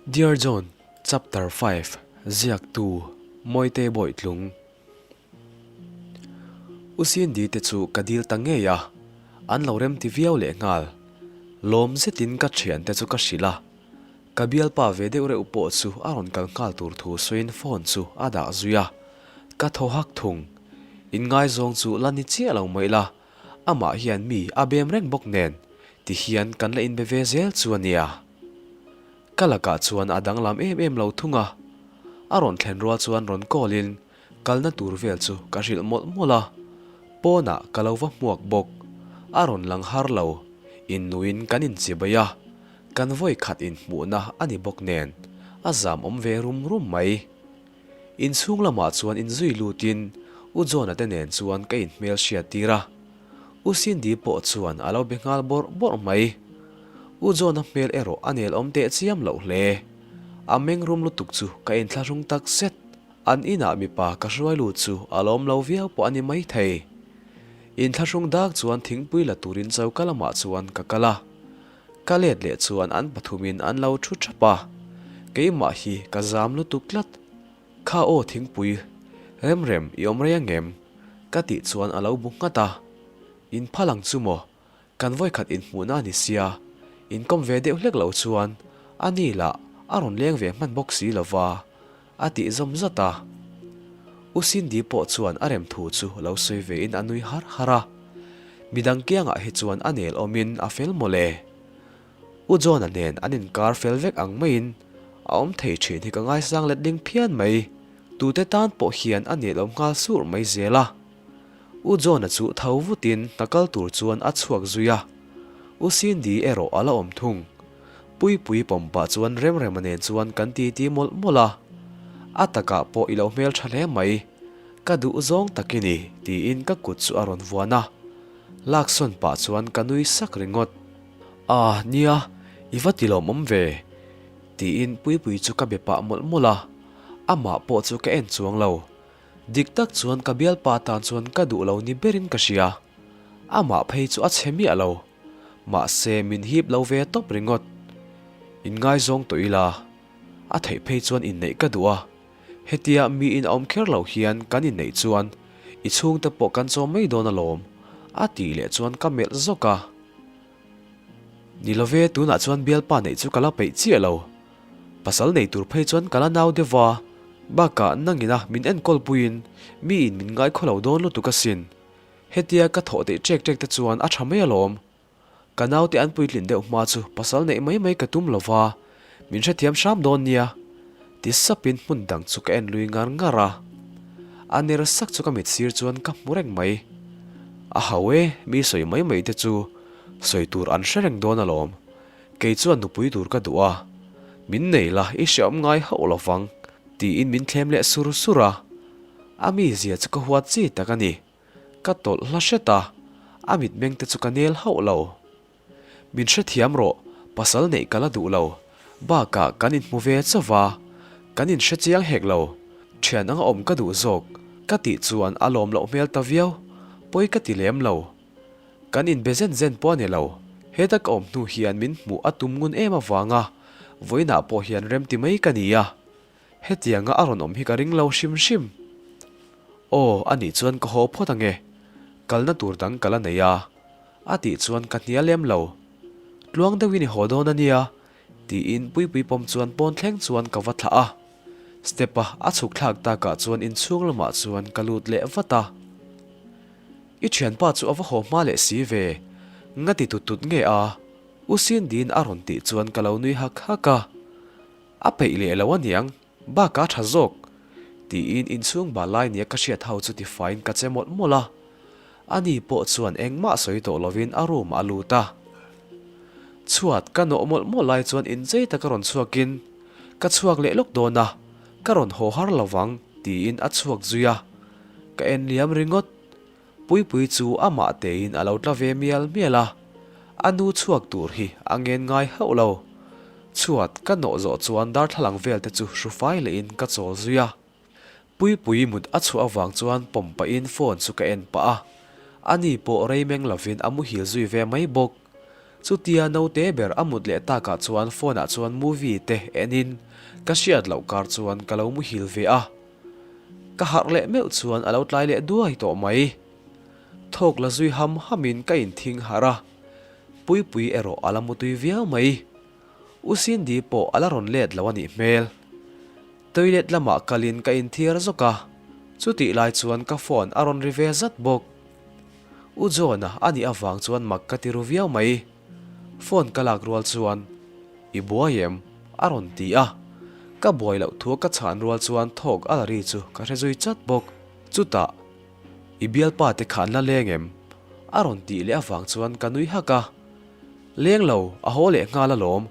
Dear John, Chapter 5, Ziaktu, Mawite Bawitlung. U Cindy te chu ka dil ta ngei a, an lo rem ti viau leh nghal. Lawm zetin ka thiante chu ka hrilh a, ka bialpa ve deuh reuh pawh chu a rawn kal nghal tur thu sawiin phone chu a dah zui a, ka thaw hak thung. Inngaizawng chu la ni chiah lo mai la, amah hian mi a bem reng bawk nen ti hian kan la inbe ve zel chu a nia. Ka lakah chuan a danglam em em lo thung a, a rawn thlen rual chuan rawn call in kalna tur vel chu ka hrilh mawlh mawlh a, pawnah ka lo va hmuak bawk, a rawn lang har lo, innuin kan inchibai a, kan vawi khat inhmuhna a ni bawk nen a zam awm ve rum rum mai. Inchhung lamah chuan inzui lutin U John-a te nen chuan ka inhmel hriat tir a, U Cindy pawh chuan a lo be nghal bawrh bawrh mai. U John-a hmel erawh a nel awm teh chiam loh hle. A meng rum lutuk chu ka inthlahrung tak zet. An inah mipa ka hruai lut chu a lawm lo viau pawh a ni maithei. Inthlahrung dak chuan thingpui la turin choka lamah chuan ka kal a. Ka let leh chuan an pathumin an lo thu thap a, keimah hi ka zam lutuk tlat. Kha aw thingpui, Remrem i awm rei angem? Ka tih chuan a lo bu nghat a. In phal ang chu maw? Kan vawikhat inhmuhna a ni sia, inkawm ve deuh hlek loh chuan a ni lah a rawn leng ve hman bawk si lo va, a tih zawm zat a. U Cindy pawh chuan a rem thu chu lo sawi ve in a nui har har a. Midang kiangah hi chuan a nel awmin a fel mawle. U John-a nen an inkar fel vek ang maiin a awm thei thin hi ka ngaisang letling phian mai. Tute tan pawh hian a nel awm nghal sur mai zel a. U John-a chu tho vutin hna kal tur chuan a chhuak zui a, U Cindy erawh a la awm thung. Puipui pawm pah chuan Remrema nen chuan kan titi mawlh mawlh a, A takah pawh i lo hmeltha hle mai, ka duh zawng tak i ni tiin ka kut chu a rawn vuan a, laksawn pah chuan ka nui sak ringawt. Ah nia, i va ti lawmawm ve tiin Puipui chu ka be pah mawlh mawlh a, amah pawh chu ka en chuang lo. Dik tak chuan ka bialpa tan chuan ka duh lo ni berin ka hria. Amah phei chu a chhe miah lo. Mahse min hip lo ve tawp ringawt. Inngaizawng tawh ila, a theih phei chuan inneih ka duh a. Hetia miin a awm kher lo hian kan inneih chuan i chhungte pawh kan chawm mai dawn alawm, a tih leh chuan ka melh zawk a. Ni love tunah chuan bialpa neih chu ka la peih chiah lo. Pasal nei tur phei chuan ka la nau deuh va, bakah nangina min enkawl puiin miin min ngaikhaw lo dawn lutuk asin. Hetia ka thawh theih ṭek ṭek te chuan a ṭha mai alawm. Ka naute an puitlin deuh hma chu pasal neih mai mai ka tum lo va, min hrethiam hram dawn nia. Ti sapin hmun dang chu ka en lui ngar ngar a. A ner sak chu ka mit sir chuan ka hmu reng mai. A hau e, mi sawi mai mai te chu sawi tur an hre reng dawn alawm. Kei chuan nupui tur ka duh a, min nei la i hreawm ngai hauh lo vang, tiin min thlem leh sur sur a. A mizia chu ka huat chi tak a ni. Ka tawlh hla hret a, a mitmeng te chu ka nel hauh lo. Min hrethiam rawh, pasal neih ka la duh lo. Bakah kan inhmu ve chauh va, kan inhre chiang hek lo. Thian anga awm ka duh zawk, ka tih chuan a lawm loh hmel ta viau, pawi ka ti lem lo. Kan inbe zen zen pawh a ni lo. Heta ka awm hnu hian min hmuh a tum ngun em avanga vawiinah pawh hian remti mai ka ni a. Hetianga a rawn awm hi ka ring lo hrim hrim. Aw, a nih chuan ka haw phawt ange. Kalna tur dang ka la nei a. A tih chuan ka hnial lem lo. Tluang deuhin i haw dawn a nia, tiin Puipui pawm chuan pawn thleng chuan ka va thlah a. Step-a a chhuk thlak takah chuan inchhung lamah chuan ka lut leh vat a. I thianpa chu a va haw hma leh si ve, nga ti tut tut nge a? U Cindy-in a rawn tih chuan ka lo nui hak hak a. A peih leh lo aniang, bakah a tha zawk, tiin inchhung bal lai nia ka hriat ho chu tifaiin ka che mawlh mawlh a. Ani pawh chuan engmah sawi tawh lovin a room ah a lut a. Chhuat ka nawh mawlh mawlh lai chuan inchei taka rawn chhuakin, Ka chhuak leh lawk dawn a, ka rawn haw har lovang, tiin a chhuak zui a. Ka en liam ringawt. Puipui chu amah tein a lo tla ve mial mial a, a nu chhuak tur hi a ngen ngai hauh lo. Chhuat ka nawh zawh chuan darthlalang vel te chu hrufai lehin ka chawl zui a. Puipui mut a chhuah avang chuan pawm pahin phone chu ka en pah a, ani pawh rei meng lovin a muhil zui ve mai bawk. Chutia naute ber a mut leh takah chuan phone ah chuan movie te en in ka hriat loh kar chuan ka lo muhil ve a. Ka harh leh meuh chuan a lo tlai leh duai tawh mai. Thawk la zui ham ham in ka inthing harh a, Puipui erawh a la mutui viau mai. U Cindy pawh a la rawn let lo a nih hmel. Toilet lamah kalin ka inthiar zawk a, chutih lai chuan ka phone a rawn ri ve zat bawk. U John-a a nih avang chuan mak ka ti ru viau mai. Phone ka lak rual chuan, I buai em? a rawn ti a. Ka buai loh thu ka chhan rual chuan thawk a la ri chu ka hre zui chat bawk. Chutah, I bialpa te kha an la leng em? a rawn tih leh avang chuan ka nui hak a. Leng lo, a haw leh nghal alawm.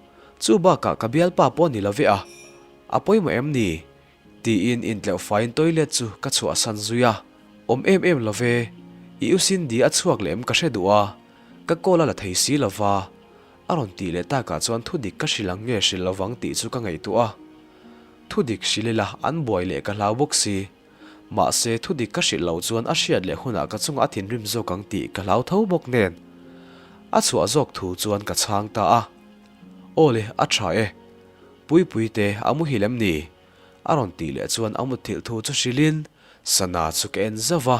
Chu bakah ka bialpa pawh ni lo ve a. A pawimawh em ni? Tiin intleuh faiin toilet chu ka chhuahsan zui a. Awm em em lo ve, i u Cindy a chhuak leh em ka hre duh a, ka call a la thei si lo va. A rawn tih leh takah chuan thudik ka hrilh ang nge hrilh lovang tih chu ka ngaihtuah a. Thudik hrilh ila an buai leh ka hlau bawk si. Mahse thudik ka hrilh loh chuan a hriat leh hunah ka chungah a thinrim zawk ang tih ka hlau tho bawk nen. A chhuah zawk thu chuan ka chhang ta a. Aw le, a tha e. Puipui te a muhil em ni? A rawn tih leh chuan a mutthilh thu chu hrilhin sana chu ka en zauh a.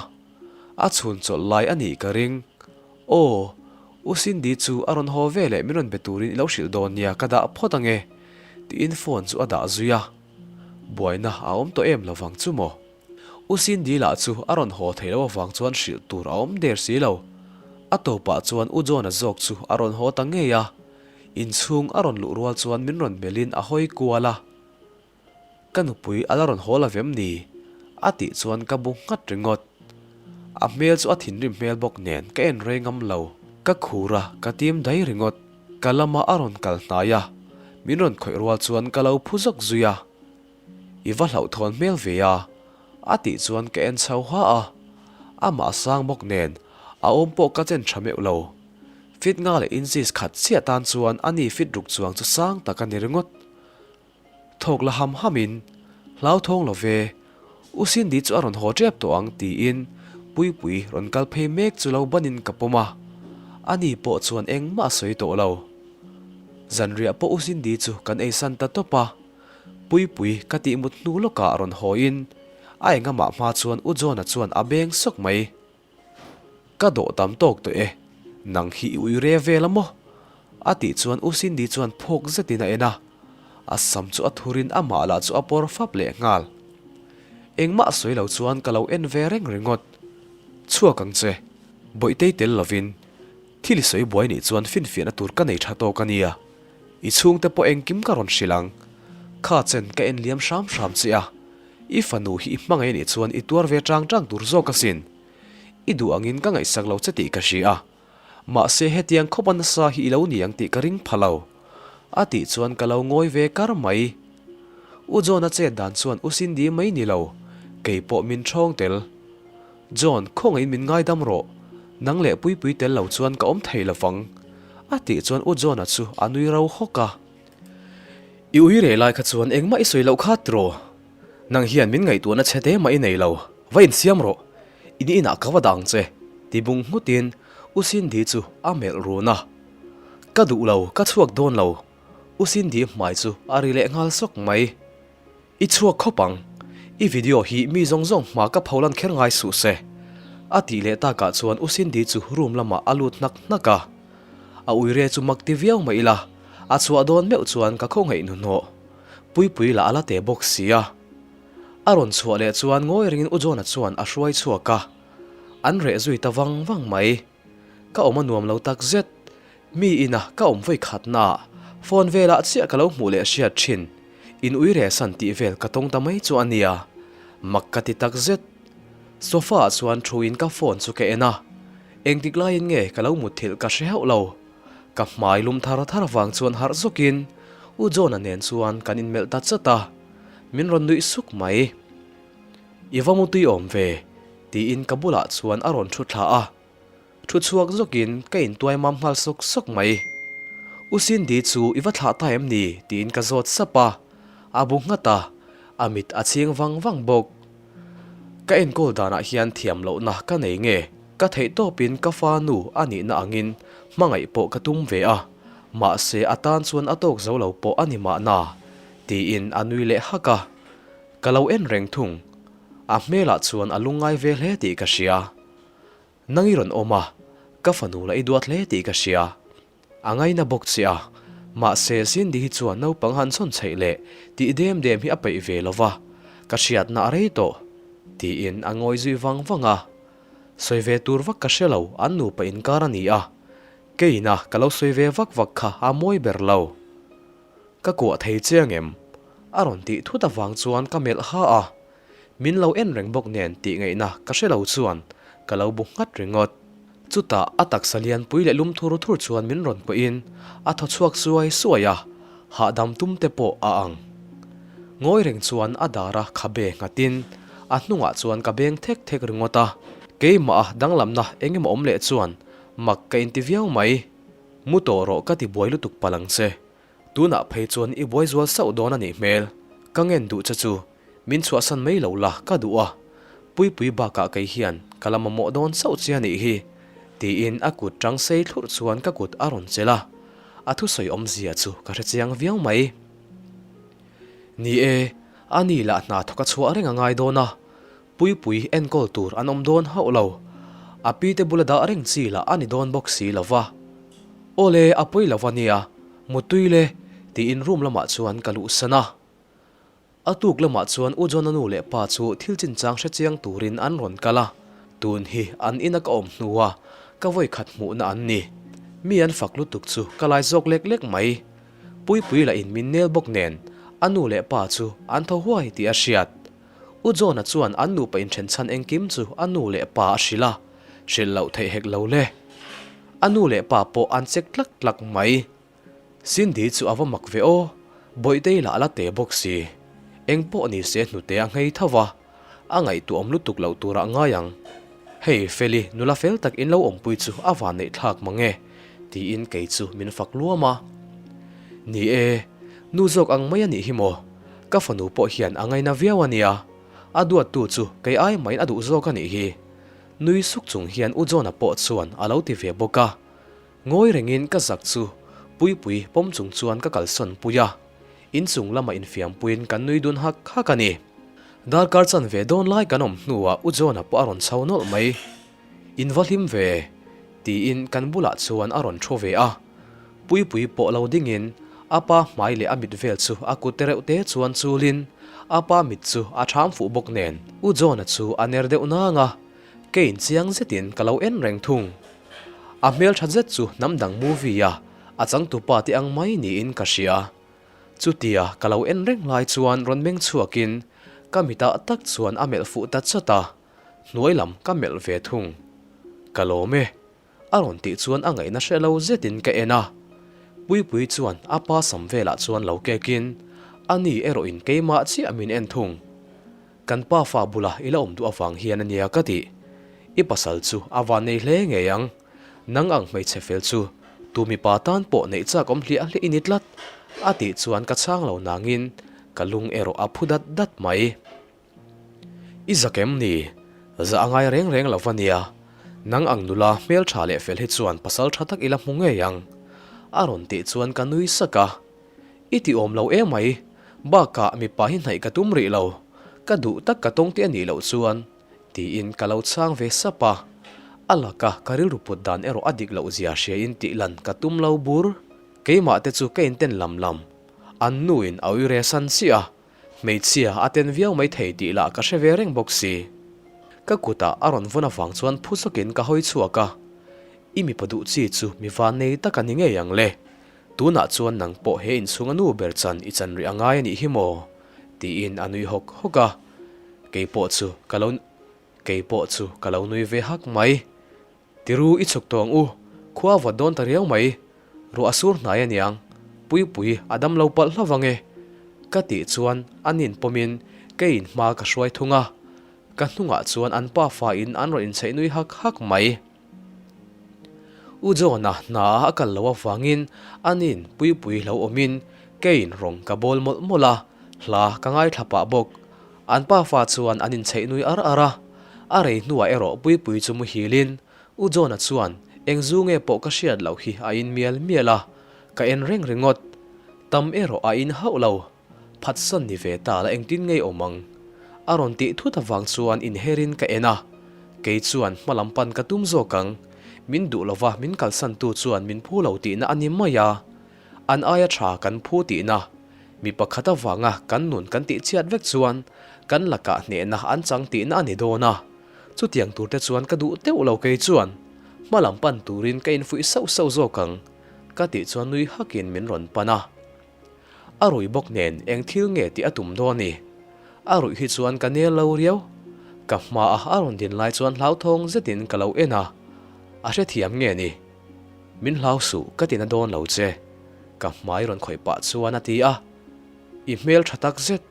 A chhun chawlh lai a nih ka ring. Aw, U Cindy chu a rawn haw ve leh min rawn be turin i lo hrilh dawn nia ka dah phawt ange tiin phone chu a dah zui a. Buaina a awm tawh em lovang chu maw? U Cindy lah chu a rawn haw thei lo avang chuan hrilh tur a awm der si lo. A tawpah chuan U John-a zawk chu a rawn haw ta ngei a. Inchhung a rawn luh rual chuan min rawn melhin a hawi kual a. Ka nupui a la rawn haw lo vem ni? A tih chuan ka bu nghat ringawt. A hmel chu a thinrim hmel bawk nen ka en rei ngam lo. Ka khur a, ka tim dai ringawt. Ka lama a rawn kal hnai a, min rawn khawih rual chuan ka lo phu zawk zui a. I va hlauhthawn hmel ve a, a tih chuan ka en chho ha a. Amah sang bawk nen a awm pawh ka chen tha meuh lo. Fit nga leh inches khat chiah tan chuan a ni fit ruk chuang chu sang tak a ni ringawt. Thawk la ham ham in, Hlauthawng lo ve, U Cindy chu a rawn haw tep tawh ang tiin Puipui rawn kal phei mek chu lo banin ka pawm a, ani pawh chuan engmah a sawi tawh lo. Zanriah pawh U Cindy chu kan eisan ta tawp a, Puipui ka tih mut hnu lawkah rawn haw in a engamah hma chuan U John-a chuan a beng sawk mai. Ka dawh tam tawk tawh e, nang hi i ui re vel a maw? A tih chuan U Cindy chuan phawk zetin a en a, a sam chu a thurin amah lah chu a pawr fap leh nghal. Engmah sawi lo chuan ka lo en ve reng ringawt. Chhuak ang che, Bawihtei tel lovin thil i sawi buai nih chuan finfiahna tur ka nei tha tawk a nia, i chhungte pawh engkim ka rawn hrilh ang. Kha chen ka en liam hram hram che a, I fanu hi i hmangaih anih chuan i tuar ve chang chang tur zawk asin. I duh angin ka ngaihsak lo che tih ka hria a. Mahse hetiang khawpa nasa hi i lo ni ang tih ka ring pha lo. A tih chuan ka lo ngawi ve kar mai. U John-a chet dan chuan U Cindy mai ni lo, kei pawh min ṭhawng tel. John, khawngaihin min ngaidam rawh. Nang leh Puipui tel lo chuan ka awm thei lovang. A tih chuan U John-a chu a nui ro hawk a. I ui reh lai kha chuan engmah i sawi loh kha tiraw? Nang hian min ngaihtuahna chhe te mah i nei lo, va insiam rawh. In inah ka va dah ang che, ti bung nghutin U Cindy chu a melh run a. Ka duh lo, ka chhuak dawn lo, U Cindy hmai chu a ri leh nghal sawk mai. I chhuak khawp ang, i video hi mi zawng zawng hma ka pholan kher ngai suh se, a tih leh takah chuan U Cindy chu room lamah a lut hnak hnak a. A uire chu mak ti viau mah ila, a chhuah dawn meuh chuan ka khawngaih hnuhnawh. Puipui lah a la teh bawk si a. A rawn chhuah leh chuan ngawi ringin U John-a chuan a hruai chhuak a. An reh zui ta vang vang mai. Ka awm a nuam lo tak zet. Mi ina ka awm vawi khatnaah phone velah chiah ka lo hmuh leh hriat thin. In ui reh san tih vel ka tawng ta mai chu a nia. Mak ka ti tak zet. Sofa ah chuan thu in ka phone chu ka en a. Engtik laiin nge ka lo mutthilh ka hre hauh lo. Ka hmai lum thar thar vang chuan harh zawkin U John-a nen chuan kan inmelh ta chat a, min rawn nuih suk mai. I va mutui awm ve, tiin ka bulah chuan a rawn thu thla a. Thu chhuak zawkin ka intuai mam nghal sawk sawk mai. U Cindy chu i va thlah ta em ni? tiin ka zawt sap a, a bu nghat a, a mit a chhing vang vang bawk. Ka enkawl danah hian thiam lohna ka nei nge? Ka theih tawpin ka fa nu a nihna angin. Hmangaih pawh ka tum ve a, mahse a tan chuan a tawk zo lo pawh a ni mahna, tiin a nui leh hak a. Ka lo en reng thung. A hmelah chuan a lungngai ve hle tih ka hria. Nang i rawn awm a, ka fanu lah i duat hle tih ka hria. A ngaina bawk che a, mahse Cindy hi chuan naupang han chhawn chheih leh tih dem dem hi a peih ve lo va, ka hriatna a rei tawh, tiin a ngawi zui vang vang a. Sawi ve tur vak ka hre lo, an nupa inkar a ni a, keina ka lo sawi ve vak vak kha a mawi ber lo. Ka kuah thei che angem? A rawn tih thut avang chuan ka melh ha a, Min lo en reng bawk nen tih ngaihna ka hre lo chuan ka lo bu nghat ringawt. Chutah a taksa lianpui leh lum thur thur chuan min rawn pawhin a thaw chhuak suai suai a, hahdam tum te pawh a ang. Ngawi reng chuan a dar a khabe nghatin a hnungah chuan ka beng thek thek ringawt a, keimah a danglamna eng emaw awm leh chuan mak ka inti viau mai. Mu tawh rawh ka ti buai lutuk palh ang che. Tunah phei chuan i buai zual sauh dawn a nih hmel. Ka ngen duh che chu Min chhuahsan mai lo la ka duh a, Puipui bakah kei hian ka la mamawh dawn chauh che a nih hi, tiin a kut tang sei thlurh chuan ka kut a rawn chelh a, a thusawi awmzia chu ka hre chiang viau mai. Ni e, a ni lah hna thawk a chhuah reng a ngai dawn a, Puipui enkawl tur an awm dawn hauh lo, a pi te bula dah reng chi lah a ni dawn bawk si lo va. Awle, a pawi lo va nia, mutui le, tiin room lamah chuan ka luhsan a. A tuk lamah chuan U John-a nu leh pa chu thil chinchang hre chiang turin an rawn kal a, tun hi an ina ka awm hnua ka vawi khat hmuhna an ni. Mi an fak lutuk chu ka lai zawk lek lek mai. Puipui lah in min nel bawk nen a nu leh pa chu an tho huai tih a hriat. U John-a chuan an nupa inthen chhan engkim chu a nu leh pa a hrilh a, hrilh loh theih hek lo le. A nu leh pa pawh an chek tlak tlak mai. Cindy chu a va mak ve aw, Bawihtei lah a la te bawk si. Eng pawh ni se hnute a nghei tho va, a ngaihtuahawm lutuk loh turah ngai ang. Hei Feli, nula fel tak in lo awmpui chu a van neih thlak mang e, tiin kei chu min fak luam a. Ni e, nu zawk ang mai a nih hi maw, ka fanu pawh hian a ngaina viau a nia, a duattu chu kei ai mahin a duh zawk a nih hi. Nui suk chung hian U John-a pawh chuan a lo ti ve bawk a. Ngawi rengin ka zak chu Puipui pawm chung chuan ka kalsawn pui a, inchung lama infiampuiin kan nui dun hak hak a ni. Darkar chan ve dawn lai kan awm hnuah U John-a pawh a rawn chho nawlh mai. In va hlim ve? tiin kan bulah chuan a rawn thu ve a. Puipui pawh lo dingin a pa hmai leh a mit vel chu a kut tereuh te chuan chulin a pa mit chu a ṭham fuh bawk nen U John-a chu a ner deuh nang a, keiin chiang zetin ka lo en reng thung. A hmeltha zet chu hnam dang movie a a changtupa te ang mai niin ka hria. Chutia ka lo en reng lai chuan rawn meng chhuakin ka mitah tak chuan a melh fuh ta chat a, hnuai lam ka melh ve thung. Ka lawm e. A rawn tih chuan a ngaihna hre lo zetin ka en a. Puipui chuan a pa sam velah chuan lo kekin ani erawhin keimah chiah min en thung. Kan pa fa bula i la awm duh avang hian a nia ka tih. I pasal chu a van nei hle ngei ang. Nang ang hmeichhe fel chu tu mipa tan pawh neih chak awm hliah hliah i ni tlat. A tih chuan ka chhang lo nangin ka lung erawh a phu dat dat mai. I zak em ni? Zah a ngai reng reng lo va nia. Nang ang nula hmel tha leh fel hi chuan pasal tha tak i la hmu ngei ang. A rawn tih chuan ka nui sak a. I ti awm lo emai, bakah mipa hi hnaih ka tum rih lo, ka duh tak ka tawng te a nih loh chuan, tiin ka lo chhang ve sap a. A laka ka rilru put dan erawh a dik loh zia hriain tih lan ka tum lo bur. Keimah te chu ka inten lam lam, an nuin a uire san chiah a, hmeichhia a ten viau mai thei tih lah ka hre ve reng bawk si. Ka kutah a rawn vawn avang chuan phu zawkin ka hawi chhuak a, I mipa duh chi chu mi vannei tak a ni ngei ang le. Tunah chuan nang pawh he inchhunga nu ber chan i chan rih a ngai a nih hi maw? tiin a nui hawk hawk a, kei pawh chu ka lo kei pawh chu ka lo nui ve hak mai. Tiru i chhuk tawh ang u, khua a vawt dawn ta riau mai, ruah a sur hnai a niang, Puipui a dam lo palh hlauh ang e. Ka tih chuan an inpawmin kei in hma ka hruai thung a, ka hnungah chuan an pafa in an rawn inchheih nui hak hak mai. U John-a hna a kal loh avangin anin Puipui lo awmin keiin rawng ka bawl mawlh mawlh a, hla ka ngaithla pah bawk. An pafa chuan an inchheih nui ar ar a, a rei hnuah erawh Puipui chu muhilin U John-a chuan Eng zu nge pawh ka hriat loh hi a in mial mial a, ka en reng ringawt. Tam erawh a in hauh lo. Phatsan ni ve ta la engtin ngei awm ang? A rawn tih thut avang chuan inherin ka en a, kei chuan hma lam pan ka tum zawk ang. Min duh lova min kalsantu chuan min phu lo tihna a ni mai a, an aia tha kan phu tihna. Mi pakhat avanga kan nun kan tih chhiat vek chuan kan lakah hnehna an chang tihna a ni dawn a, chutiang tur te chuan ka duh teuh lo kei chuan hma lam pan turin ka infuih sauh sauh zawk ang ka tih chuan nui hakin min rawn pan a. A rui bawk nen eng thil nge tih a tum dawn ni? A ruih hi chuan ka nel lo riau. Ka hmaah a rawn din lai chuan hlauthawng zetin ka lo en a, a hrethiam nge ni? Min hlau suh ka ti na dawn lo che. Ka hmai rawn khawih pah chuan a ti a, I hmel tha tak zet,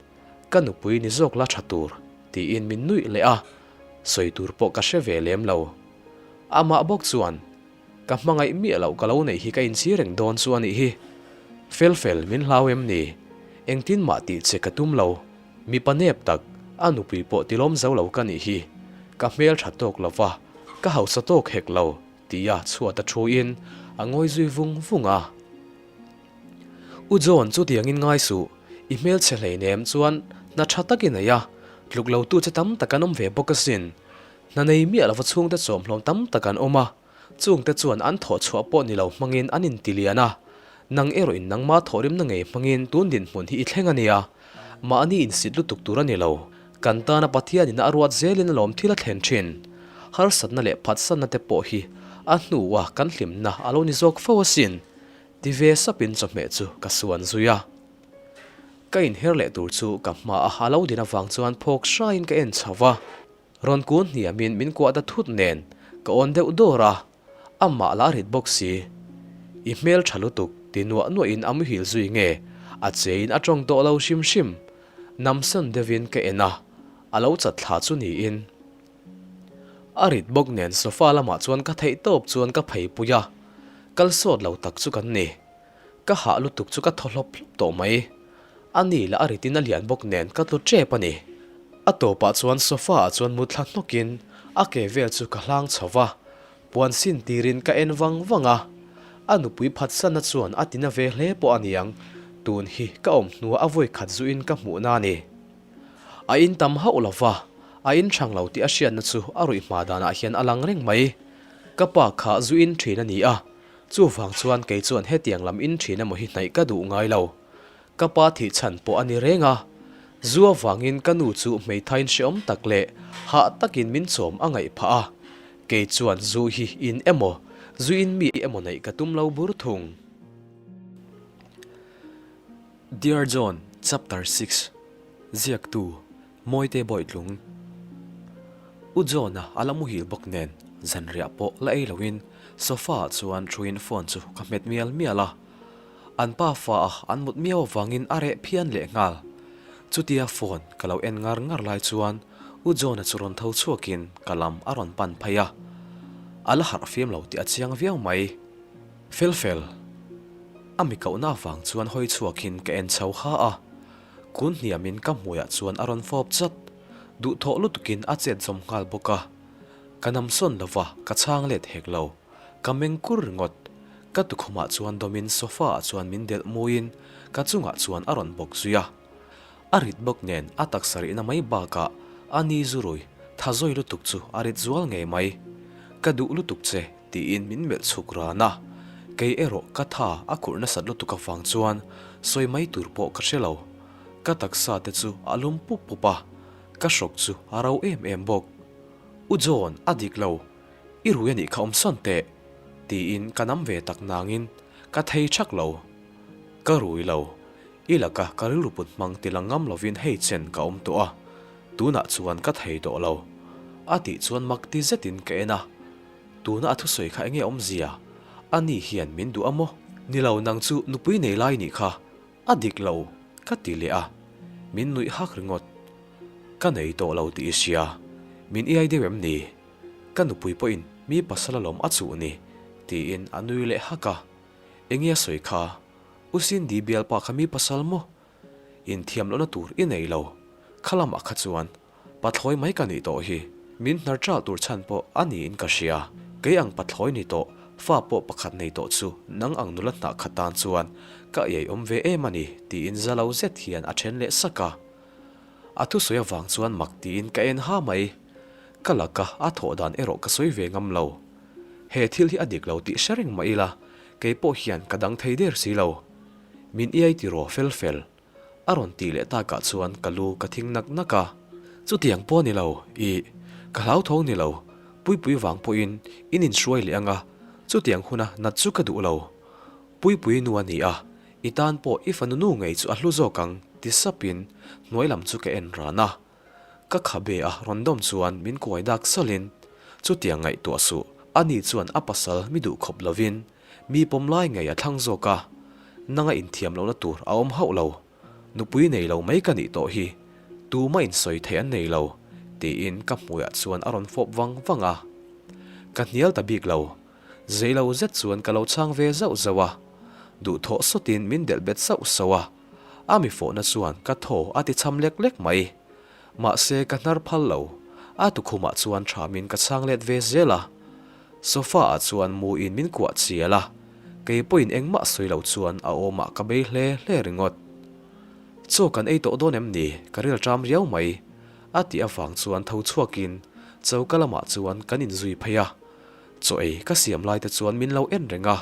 ka nupui ni zawk la tha tur tiin min nuih leh a, sawi tur pawh ka hre ve lem lo. Amah bawk chuan Ka hmangaih miah loh ka lo neih hi ka inchhir reng dawn chu a nih hi. Fel fel, min hlau em ni? Engtin mah tih che ka tum lo. Mipa nep tak, a nupui pawh tilawm zo lo ka nih hi. Ka hmel tha tawk lo va, ka hausa tawk hek lo, tia chhuat a thu in a ngawi zui vung vung a. U John, chutiangin ngai suh, i hmelchhe hleinem chuan hna tha tak i nei a, tluk lo tu che tam tak an awm ve bawk asin. Hna nei miah lova chhungte chawmhlawm tam tak an awm a, chungte chuan an thawh chhuah pawh ni lo hmangin an inti lian a, nang erawhin nangma thawhrimna ngei hmangin tun dinhmun hi i thleng a nia. Mahni insit lutuk tur a ni lo. Kan tana Pathianin a ruat zelin alawm thil a thlen thin. Harsatna leh phatsanna te pawh hi a hnua kan hlimna a lo ni zawk fo asin. Ti ve sapin chawhmeh chu ka suan zui a. Ka inher leh tur chu ka hmaah a lo din avang chuan phawk hraiin ka en chho va. Rawn kun hniamin min kuah ta thut nen ka awn deuh dawr a, amah la rit bawk si. I hmel tha lutuk ti nuah nuahin a muhil zui nge a chein a tawng tawh lo hrim hrim. Namsan deuhin ka en a, a lo chat thla chu niin. A rit bawk nen sofa lamah chuan ka theih tawp chuan ka phei pui a, kal sawt lo tak chu kan ni. Ka hah lutuk chu ka thaw hlawp hlawp tawh mai. A ni lah a ritin a lian bawk nen ka tlu tep a ni. A tawpah chuan sofa ah chuan mut thla hnawkin a ke vel chu ka hlang chho va, puan sin tirin ka en vang vang a. A nupui phatsanna chuan a tina ve hle pawh a niang, tun hi ka awm hnuah a vawi khat zuin ka hmuhna a ni. A in tam hauh lo va, a in thang lo tih a hriatna chu a ruih hma danah hian a lang reng mai. Ka pa kha zuin thin a ni a, Chuvang chuan kei chuan hetiang lam in thin emaw hi hnaih ka duh ngai lo. Ka pa thih chhan pawh a ni reng a. Zu avangin ka nu chu hmeithaiin hreawm tak leh hah takin min chawm a ngaih phah a. Kei chuan zu hi in emaw, zu in mi emaw neih ka tum lo bur thung. Dear John, Chapter 6, Ziaktu, Mawite Bawitlung. U John-a a la muhil bawk nen zanriah pawh la ei loin sofa-ah chuan thuin phone chu ka hmet mial mial a. An pa fa-a an mut miau avangin a reh phian leh nghal. Chutia phone ka lo en ngar ngar lai chuan U John-a chu rawn tho chhuakin ka lam a rawn pan phei a. A la harh fim lo tih a chiang viau mai. Fel fel. A mi kohna avang chuan hawi chhuakin ka en chho ha a. Kun hniamin ka hmuiah chuan a rawn fawp chat. Duhthawh lutukin a chet zawm nghal bawk a. Ka namsawn lo va, ka chhang let hek lo. Ka meng kur ringawt. Ka tukhumah chuan dawmin sofa ah chuan min delh muiin ka chungah chuan a rawn bawk zui a. A rit bawk nen a taksa rihna mai bakah a ni zurui tha zawi lutuk chu a rit zual ngei mai. Ka duh lutuk che tiin min melh chhuk ran a. Kei erawh ka tha a khurh nasat lutuk avang chuan sawi mai tur pawh ka hre lo. Ka taksa te chu a lum pup pup a, ka hrawk chu a ro em em bawk. U John, a dik lo. I rui a nih kha awm sawn teh, tiin ka nam ve tak nangin ka thei thak lo. Ka rui lo. I laka ka rilru put hmang ti lang ngam lovin hei chen ka awm tawh a, tunah chuan ka thei tawh lo. A tih chuan mak ti zetin ka en a. Tuna a thusawi kha enge awmzia? A ni hian min duh a maw? Ni lo, nang chu nupui nei lai nih kha a dik lo, ka ti leh a. Min nuih hak ringawt. Ka nei tawh lo tih i hria. Min iai deuh em ni? Ka nupui pawhin mi pasal alawm a chuh ni, tiin a nui leh hak a. Enge a sawi kha? U Cindy bialpa kha mi pasal maw? Inthiam lohna tur i nei lo. Kha lamah kha chuan Pathlawi mai ka nih tawh hi. Min hnar ṭalh tur chhan pawh a niin ka hria. Kei ang pathlawi ni tawh. Fa pawh pakhat nei tawh chu nang ang nula hnah khat tan chuan ka iai awm ve em a ni, tiin za lo zet hian a then leh sak a. A thusawi avang chuan mak tiin ka en ha mai. Ka laka a thawh dan erawh ka sawi ve ngam lo. He thil hi a dik lo tih hre reng mah ila, kei pawh hian ka dang thei der si lo. Min iai tiraw fel fel. A rawn tih leh takah chuan ka lu ka thing nak nak a. Chutiang pawh ni lo, ih, ka hlauthawng ni lo, Puipui vang pawhin in inhruai leh anga, chutiang huna nat chu ka duh lo. Puipui nu a ni a, i tan pawh i fanu nu ngei chu a hlu zawk ang, ti sapin hnuai lam chu ka en ran a. Ka khabe a rawn dawm chuan min kuai dak salhin, Chutiang ngaihtuah suh, ani chuan a pasal mi duh khawp lovin mi pawm lai ngei a thlang zawk a, nanga inthiam lohna tur a awm hauh lo, nupui nei lo mai ka nih tawh hi, tuma insawi theih an nei lo, tiin ka hmuiah chuan a rawn fawp vang vang a. Ka hnial ta bik lo, zei lo zet chuan ka lo chhang ve zauh zauh a, duhthawh sawtin min delh bet sauh sauh a, a mi fawhna chuan ka thaw a ti cham lek lek mai. Mahse ka hnar phal lo, a tukhumah chuan thamin ka chhang let ve zel a. Sofa ah chuan mu in min kuah chial a, kei pawhin engmah sawi lo chuan a awmah ka bei hle hle ringawt. Chaw kan ei tawh dawn em ni? Ka ril ṭam riau mai, a tih avang chuan tho chhuakin choka lamah chuan kan inzui phei a. Chaw ei ka siam lai te chuan min lo en reng a,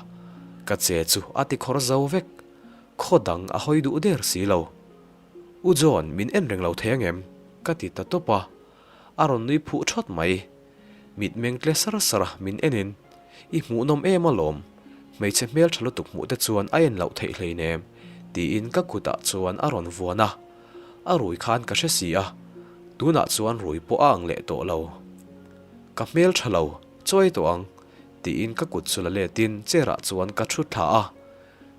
ka che chu a ti khawr zo vek. Khaw dang a hawi duh der si lo. U John, min en reng lo thei angem? Ka ti ta tawp a, a rawn nui phuh thawt mai. Mitmeng tle sar sar a min enin, I hmuhnawm em alawm, hmeichhe hmel tha lutuk hmuh te chuan a en loh theih hleinem, tiin ka kutah chuan a rawn vuan a. A rui khan ka hre si a, tunah chuan rui pawh a ang leh tawh lo. Ka hmel tha lo, chawi tawh ang, tiin ka kut chu la letin chair ah chuan ka thu thla a.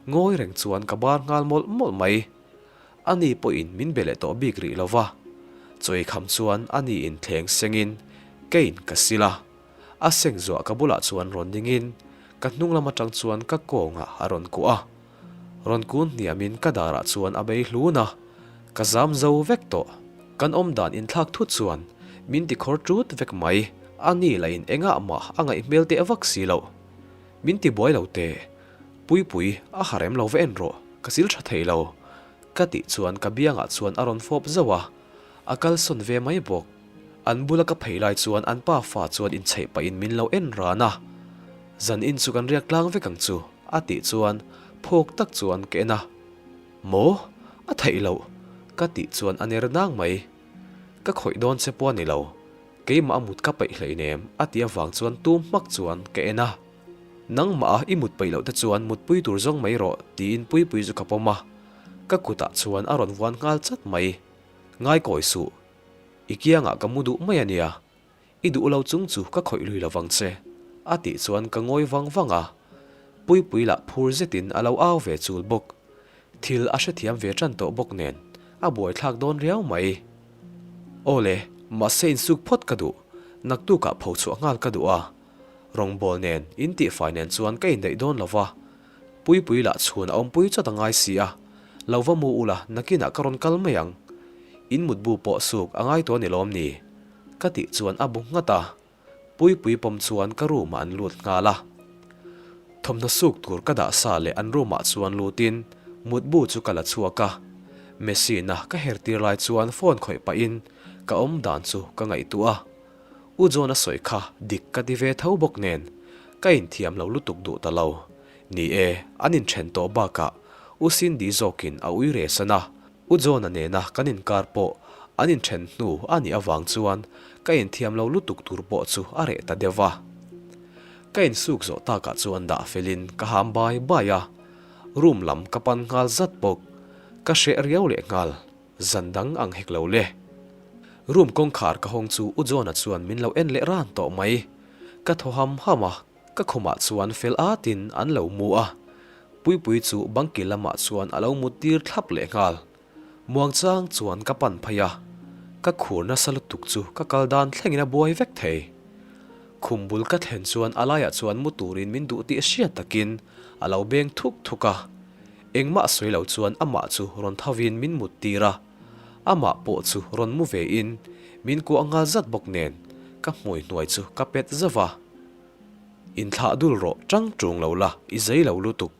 Ngawi reng chuan ka bar nghal mawlh mawlh mai. Ani pawhin min be leh tawh bik rih lo va, chawi kham chuan ani in thleng sengin keiin ka sil a. A seng zuah ka bulah chuan rawn dingin ka hnung lam atang chuan ka kawngah a rawn kuah a. Rawn kun hniamin ka darah chuan a bei hlun a, ka zam zo vek tawh. Kan awmdan inthlak thut chuan min ti khawr ṭut vek mai. Ani lah in engah mah a ngaih hmel teh vak si loh. Min ti buai lo teh. Puipui, a ha rem lo va en rawh, ka sil tha thei lo. Ka tih chuan ka biangah chuan a rawn fawp zauh a, a kalsawn ve mai bawk. An bula ka phei lai chuan an pa fa chuan inchheih pahin min lo en ran a. Zan in chu kan riak tlang vek ang chu, a tih chuan phawk tak chuan ka en a. Maw? A theih loh, ka tih chuan a ner nang mai. Ka khawih dawn che pawh a ni lo, keimah a mut ka peih hleinem, a tih avang chuan tum hmak chuan ka en a. Nangmah a i mut peih loh te chuan mutpui tur zawng mai rawh tiin Puipui chu ka pawm a, ka kutah chuan a rawn vuan nghal chat mai. Ngaikawi suh, i kiangah ka mu duh mai a nia, i duh lo chung chu ka khawih lui lovang che a tih chuan ka ngawi vang vang a, Puipui lah phur zetin a lo au ve chul bawk. Thil a hrethiam ve tan tawh bawk nen a buaithlak dawn riau mai. Aw le, mahse insuk phawt ka duh, naktukah pho chhuah nghal ka duh a. Rawngbawl nen, in tihfai nen chuan ka indaih dawn lo va, Puipui lah chhun a awmpui chawt a ngai si a, lo va mu ula nakinah ka rawn kal mai ang. In mutbu pawh suk a ngai tawh a ni lawm ni? Ka tih chuan a bu nghat a, Puipui pawm chuan ka room ah an lut nghal a. Thawmhnaw suk tur ka dah sa leh an room ah chuan lutin mutbu chu ka la chhuak a, machine a ka her tir lai chuan phone khawih pahin ka awm dan chu ka ngaihtuah a. U John a sawi kha dik ka ti ve tho bawk nen ka inthiam lo lutuk duh ta lo. Ni e, an inthen tawh bakah U Cindy zawkin a ui re san a, U John-a nena kan inkar pawh an inthen hnu a nih avang chuan ka inthiam lo lutuk tur pawh chu a reh ta deuh va. Ka insuk zawh takah chuan dah felin ka ham bai bai a, room lam ka pan nghal zat bawk. Ka hreh riau leh nghal. Zan dang ang hek lo le. Room kawngkhar ka hawng chu U John-a chuan min lo en leh ran tawh mai. Ka thaw ham ham a, ka khumah chuan fel atin an lo mu a. Puipui chu bangki lamah chuan a lo mut tir thlap leh nghal. Muangchang chuan ka pan phei a, ka khur nasa lutuk chu ka kal dan thlengin a buai vek thei. Khum bul ka thlen chuan a laiah chuan mu turin min duh tih hriat takin a lo beng thuk thuk a. Engmah sawi lo chuan amah chu rawn thovin min mut tir a, amah pawh chu rawn mu ve in min kuah nghal zat bawk nen ka hmui hnuai chu ka pet zauh a. Inthlah dul rawh, ṭang ṭung lo la, i zei lo lutuk.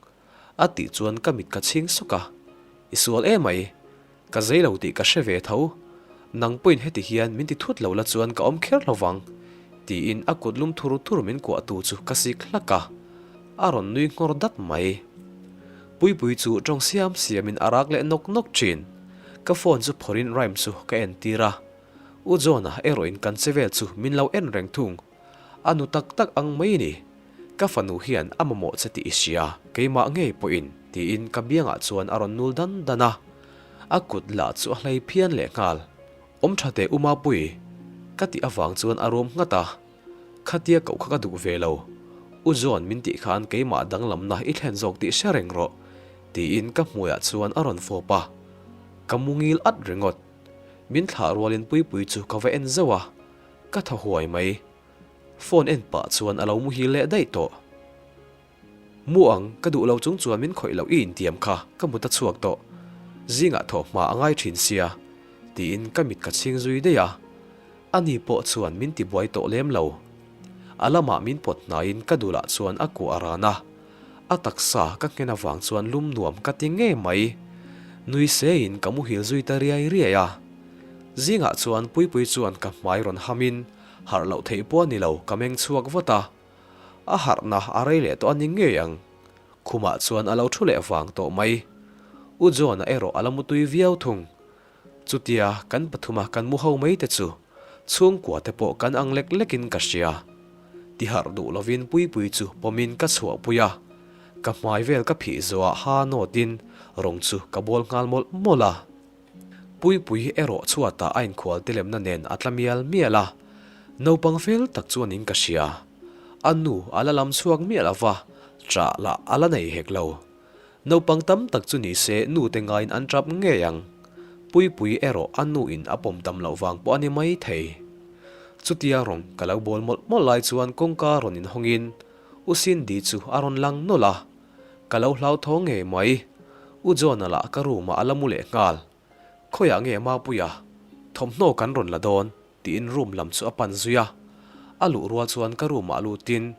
A tih chuan ka mit ka chhing sawk a, I sual emai, ka zei lo tih ka hre ve tho. Nang pawhin heti hian min ti thut lo la chuan ka awm kher lo vang, tiin a kut lum thur thur min kuahtu chu ka sik hlak a, a rawn nui nghawr dat mai. Puipui chu tawng siam siamin a rak leh nawk nawk thin. Ka phone chu phawrhin rhyme chu ka entir a, U John-a erawhin kan che vel chu min lo en reng thung. A nu tak tak ang mai ni. Ka fanu hian a mamawh che tih i hria, keimah ngei pawhin, tiin ka biangah chuan a rawn nul dan dan a. A kut lah chu a hlei phian leh nghal. Awm tha teh U Mapui, ka tih avang chuan a rum nghat a. Khatia koh kha ka duh ve lo. U John min tih khan keimah danglamna i thlen zawk tih hre reng rawh, tiin ka hmuiah chuan a rawn fawp a. Ka mu ngil at ringawt. Min thlah rualin Puipui chu ka va en zauh a. Ka thaw huai mai. Phone en pah chuan a lo muhil leh daih tawh. Mu ang, ka duh lo chung chuan min khawih loh i intiam kha, ka mut a chhuak tawh. Zingah thawh hma a ngai thin sia, tiin ka mit ka chhing zui daih a. Ani pawh chuan min tibuai tawh lem lo. A lamah min pawt hnaiin ka dulah chuan a kuah a ran a. A taksa ka nghen avang chuan lum nuam ka ti ngei mai. Nui seiin ka muhil zui ta riai riai a. Zingah chuan Puipui chuan ka hmai rawn hamin harh loh theih pawh a ni lo, ka meng chhuak vat a. A harhna a rei leh tawh a ni ngei ang. Khumah chuan a lo thu leh vang tawh mai. U John-a erawh a la mutui viau thung. Chutia kan pathuma kan mu ho mai te chu chhungkua te pawh kan ang lek lekin ka hria. Ti harh duh lovin Puipui chu pawmin ka chhuahpui a. Ka hmai vel ka phih zawhah ha nawtin rawng chu ka bawl nghal mawlh mawlh a. Puipui erawh chhuatah a inkhual telemna nen a tla mial mial a, naupang fel tak chuan in ka hria. A nu a la lam chhuak miah lo va, ṭah lah a la nei hek lo. Naupang tam tak chu ni se nu te ngaiin an ṭap ngei ang. Puipui erawh a nu in a pawm tam loh vang pawh a ni mai thei. Chutia rawng ka lo bawl mawlh mawlh lai chuan kawngka rawn inhawngin U Cindy chu a rawn lang nawlh a. Ka lo hlauthawng ngei mai. U John-a lah ka room-ah a la mu leh nghal. Khawiah nge Mapuia? Thawmhnaw kan rawn la dawn, tiin room lam chu a pan zui a. A luh rual chuan ka room-ah lutin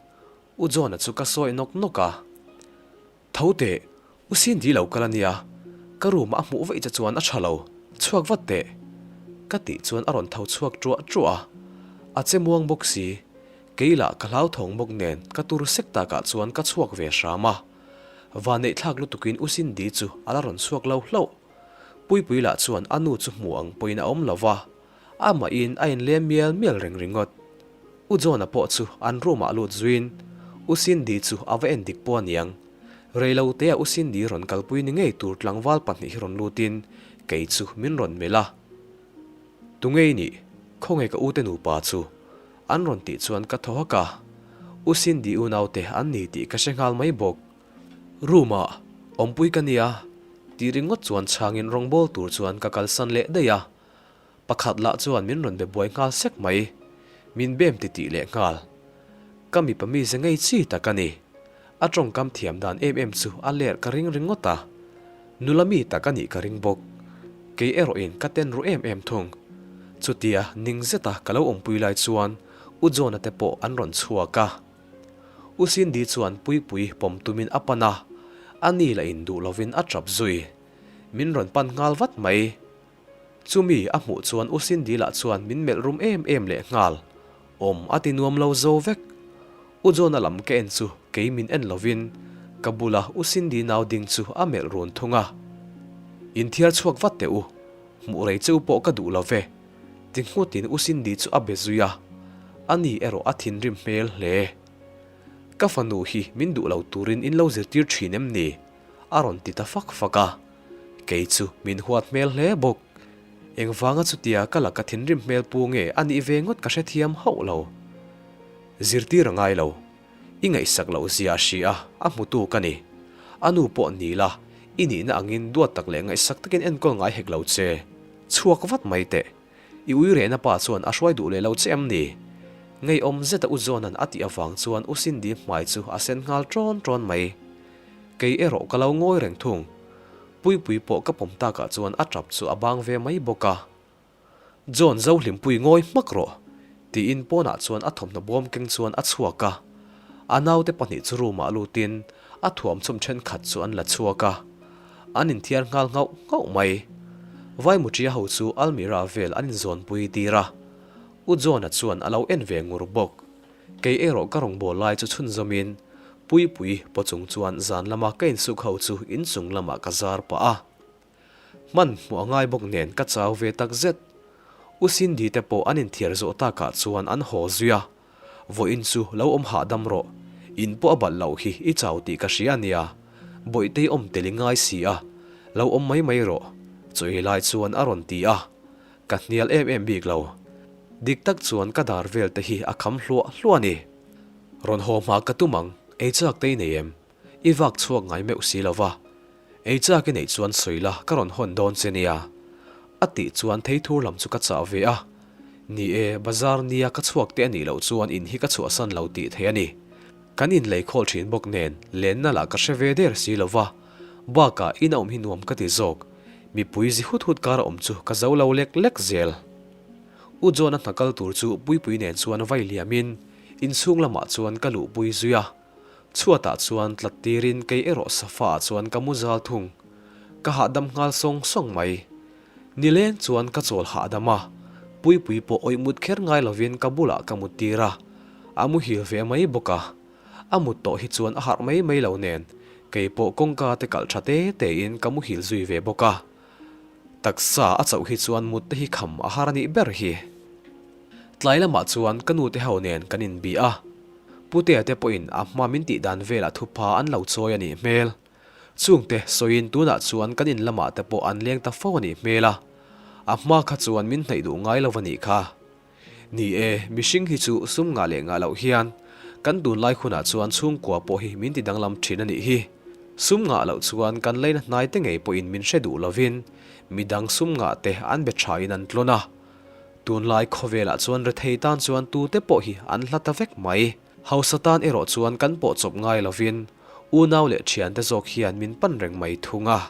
U John-a chu ka sawi nawk nawk a. Tho teh, U Cindy lo kal a nia. Ka room-ah a hmuh vaih che chuan a tha lo, chhuak vat teh. Ka tih chuan a rawn tho chhuak ṭuah ṭuah a. A che muang bawk si. Kei lah ka hlauthawng bawk nen ka tur sek takah chuan ka chhuak ve hram a. Vaneihthlak lutukin U Cindy chu a la rawn chhuak lo hlauh. Puipui lah chuan a nu chu hmu ang pawhin a awm lo va, amahin a inlem mial mial reng ringawt. U John-a pawh chu an room-ah lut zuiin U Cindy chu a va en dik pawh aniang. Reilotea U Cindy rawn kalpui ni ngei tur tlangval pahnih hi rawn lutin kei chu min rawn melh a. Tunge i nih? Khawnge ka ute nupa chu? An rawn tih chuan ka thaw hak a, U Cindy unaute an ni tih ka hre nghal mai bawk. Room ah awmpui ka nia tih ringawt chuan chhangin rawngbawl tur chuan ka kalsan leh daih a, pakhat lah chuan min rawn be buai nghal sek mai. Min bem titih leh nghal. Ka mipa mize ngei chi tak a ni. A tawngkam thiam dan em em chu a ler ka ring ringawt a, nula mi tak a nih ka ring bawk. Kei erawhin ka ten ru em em thung. Chutia ning zeta ka lo awmpui lai chuan U John-a te pawh an rawn chhuak a. U Cindy chuan Puipui pawm tumin a pan a, a ni lah in duh lovin a tap zui. Min rawn pan nghal vat mai. Chumi a hmuh chuan U Cindy lah chuan min melh rum em em leh nghal. Awm a ti nuam lo zo vek. U John-a lam ka en chu kei min en lovin ka bula U Cindy nau ding chu a melh run thung a. Inthiar chhuak vat teh u, hmuh rei che u pawh ka duh lo ve, ti nghutin U Cindy chu a be zui a. Ani erawh a thinrim hmel hle. Ka fanu hi min duh lo turin in lo zirtir thin em ni? A rawn ti ta fak fak a. Kei chu min huat hmel hle bawk. Engvanga chutia ka laka thinrim hmel pu nge a nih ve ngawt ka hrethiam hauh lo. Zirtir a ngai lo. I ngaihsak loh zia a hria a, a hmutu ka ni. A nu pawh ni la, i nihna angin duat tak leh ngaihsak takin enkawl ngai hek lo che. Chhuak vat mai teh. I ui rehna pa chuan a hruai duh leh lo che em ni? Ngeiawm zeta U John-a'n a tih avang chuan U Cindy hmai chu a sen nghal ṭawn ṭawn mai. Kei erawh ka lo ngawi reng thung. Puipui pawh ka pawm takah chuan a ṭap chu a bang ve mai bawk a. John Zohlimpui ngawi hmak rawh! tiin pawnah chuan a thawmhnaw bawm keng chuan a chhuak a. A naute pahnih chu room-ah lutin a thuamchhawm thenkhat chu an la chhuak a, an inthiar nghal nghauh nghauh mai. Vaimuṭia ho chu almirah vel an inzawnpui tir a, U John-a chuan a lo en ve ngur bawk. Kei erawh ka rawngbâwl lai chu chhunzawmin Puipui paw chung chuan zan lama ka insuk ho chu inchung lamah ka zar pah a. Hman hmuh a ngai bawk nen ka chau ve tak zet. U Cindy te pawh an inthiar zawh takah chuan an haw zui a, Vawiin chu lo awm hahdam rawh, in pawh a balh loh hi i chau tih ka hria a nia, Bawihtei awm tel i ngai si a, lo awm mai mai rawh, chawi lai chuan a rawn ti a, ka hnial em em bik lo. Dik tak chuan ka dar vel te hi a kham hluah hluah a ni. Rawn haw hma ka tum ang, ei chak te i nei em? I vak chhuak ngai meuh si lo va. Ei chak i neih chuan sawi la ka rawn hawn dawn che nia. A tih chuan theithur lam chu ka chah ve a. Ni e, bazar nia ka chhuak te a nih loh chuan in hi ka chhuahsan lo tih thei a ni. Kan inlei khawl thin bawk nen lenna lah ka hre ve der si lo va. Bakah in a awm hi nuam ka ti zawk. Mipui zi hut hut kar a awm chu ka zo lo lek lek zel. U John-a hna kal tur chu Puipui nen chuan vai liamin inchhung lamah chuan ka luhpui zui a. Chhuatah chuan tlat tirin kei erawh sofa ah chuan ka mu zal thung. Ka hahdam nghal sawng sawng mai. Nileng chuan ka chawl hahdam a, Puipui pawh awih mut kher ngai lovin ka bulah ka mut tir a, a muhil ve mai bawk a. A mut tawh hi chuan a harh mai mai lo nen, kei pawh kawngka te kalh tha te te in ka muhil zui ve bawk a. Taksa a chauh hi chuan mut te hi kham a har a nih ber hi. Tlai lamah chuan ka nu te ho nen kan inbih a, Putea te pawhin a hma min tih dan velah thupha an lo chawi a nih hmel. Chungte sawiin tunah chuan kan in lamah te pawh an leng ta fo a nih hmel a, a hma kha chuan min hnaih duh ngai lo a nih kha. Ni e, mihring hi chu sum ngah leh ngah loh hian kan tunlai hunah chuan chhungkua pawh hi min ti danglam thin a nih hi. Sum ngah loh chuan kan leina hnai te ngei pawhin min hre duh lovin midang sum ngah te an be thain an tlawn a. Tunlai khawvelah chuan rethei tan chuan tute pawh hi an hla ta vek mai. Hausa tan erawh chuan kan pawh chawp ngai lovin unau leh thiante zawk hian min pan reng mai thung a.